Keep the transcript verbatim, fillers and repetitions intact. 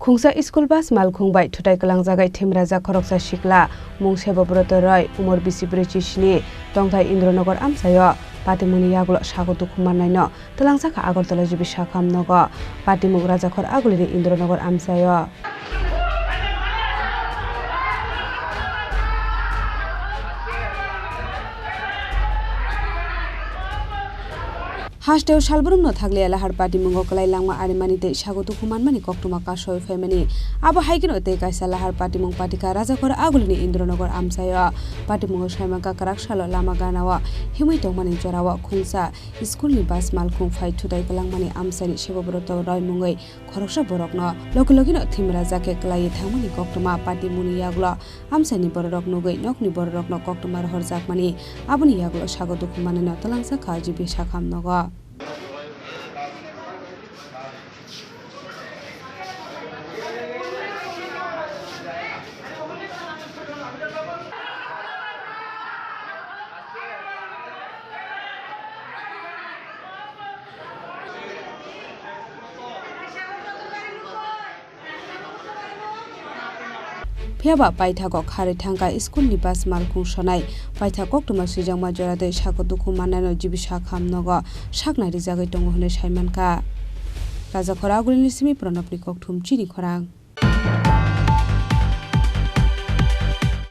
Khungsa school bus malkhung bai thutai kwlangjagwi thimrajak khoroksa sikla, mung Sebobroto Roy, umor bisi brwi chisni, tongthai Indronagar amchaio. Patimungni yagulo sago dukhu mannaino twlangsa kha Agartala G B sakham nogo. Patimung Rajakhor Agulini Indronagar amchaio. Hasteo salbrumno thakliya lahar patimungo kwlai langma arimani tei sago dukhu manmani koktwma kasoi phaimani. Abo hai kheno tei kaisa lahar patimung patikha Rajakhor Agulini Indronagar amchaio. Patimungo saimankha kwrak salo lama ganao himwi tongmani jorao khungsa schoolni bus malkhung phai thutai kwlangmani amchaini Sebobroto Roy mungwi khoroksa borokno logi logino thimrajak khe kwlaiwi thangmani koktwma patimungni yagulo amchaini bororok nugwi nokni bororokno koktwma rohorjakmani, aboni yagulo sago dukhu manwino twlangsa kha G B sakham nogo. Phiya ba paithago kharwi thangkha schoolni bus malkhung sonai. Paithak koktwma swijakma jora tei sago dukhu mannaino G B sakham nogo saknai rijagwi tongo hwnwi saimankha. Rajakhor Agulini simi Pranabni kokthum chini khorang.